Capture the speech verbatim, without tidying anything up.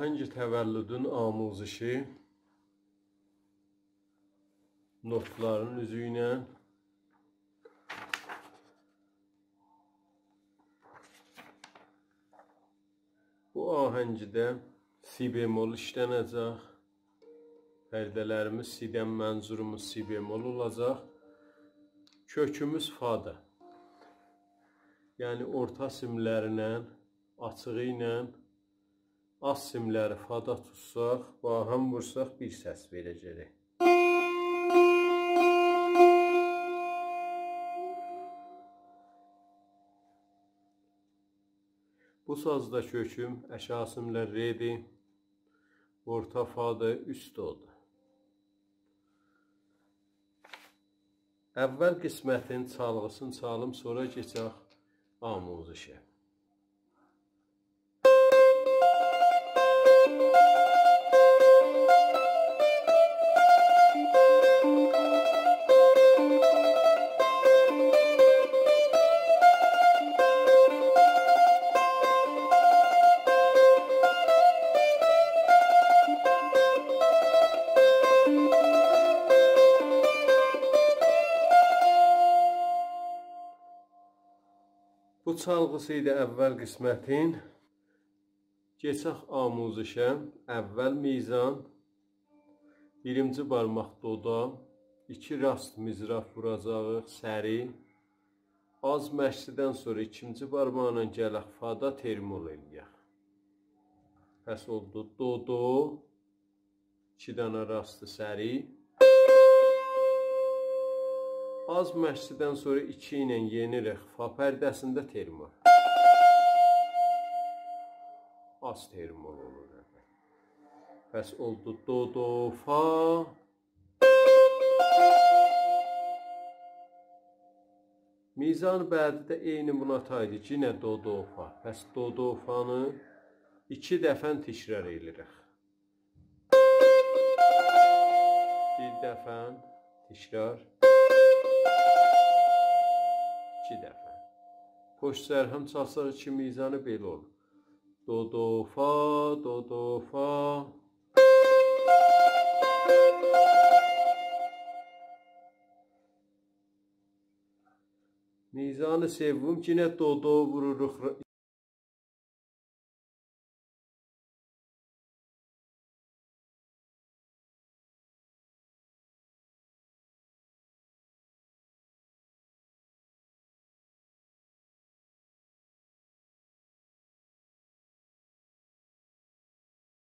آهنگ تولدون آموزشی نوتلارین اوزو ایله. بو آهنگده سی بمل ایشلنه‌جک. پرده‌لریمیز سی‌دن، منظوروموز سی بمل اولاجاق. کؤکوموز فادیر. یعنی اورتا سیملرله، آچیغی ایله، آلت سیملری فادا توتساق، باهم وورساق بیر سس وئره‌جه‌ییک. بو سازدا کؤکوم آشاغی سیملر ره‌دیر، اورتا فادیر، اوست دودور. اول قسمتین چالغیسینی چالیم، سونرا کئچک آموزشه. بو چالغیسی ایدی اول قسمتین. کئچک آموزشه. اول میزان، بیرینجی بارماق دودا، ایکی راست مضراب ووراجاغیق، سری. آز مکثدن سونرا ایکینجی بارماقلا گلک فادا، ترمول ائله‌یک. پس اولدو دو، دو، ایکی دنه راست سری. آز مکثدن سونرا ایکی ایله یئنیریک فا پرده‌سینده، ترمول. آز ترمول اولور. پس اولدو دو، دو، فا. میزان بعدی ده عینی بونا تایدی. یئنه دو، دو، فا. پس دو، دو، فانی ایکی دفعه تکرار ائله‌ییریک. بیر دفعه، تکرار. ایکی دفعه. پشت سر هم چالساق ایکی میزانی بئله اولور. دو، دو، فا، دو، دو، فا. میزان سوم، یئنه دو، دو ووروروق.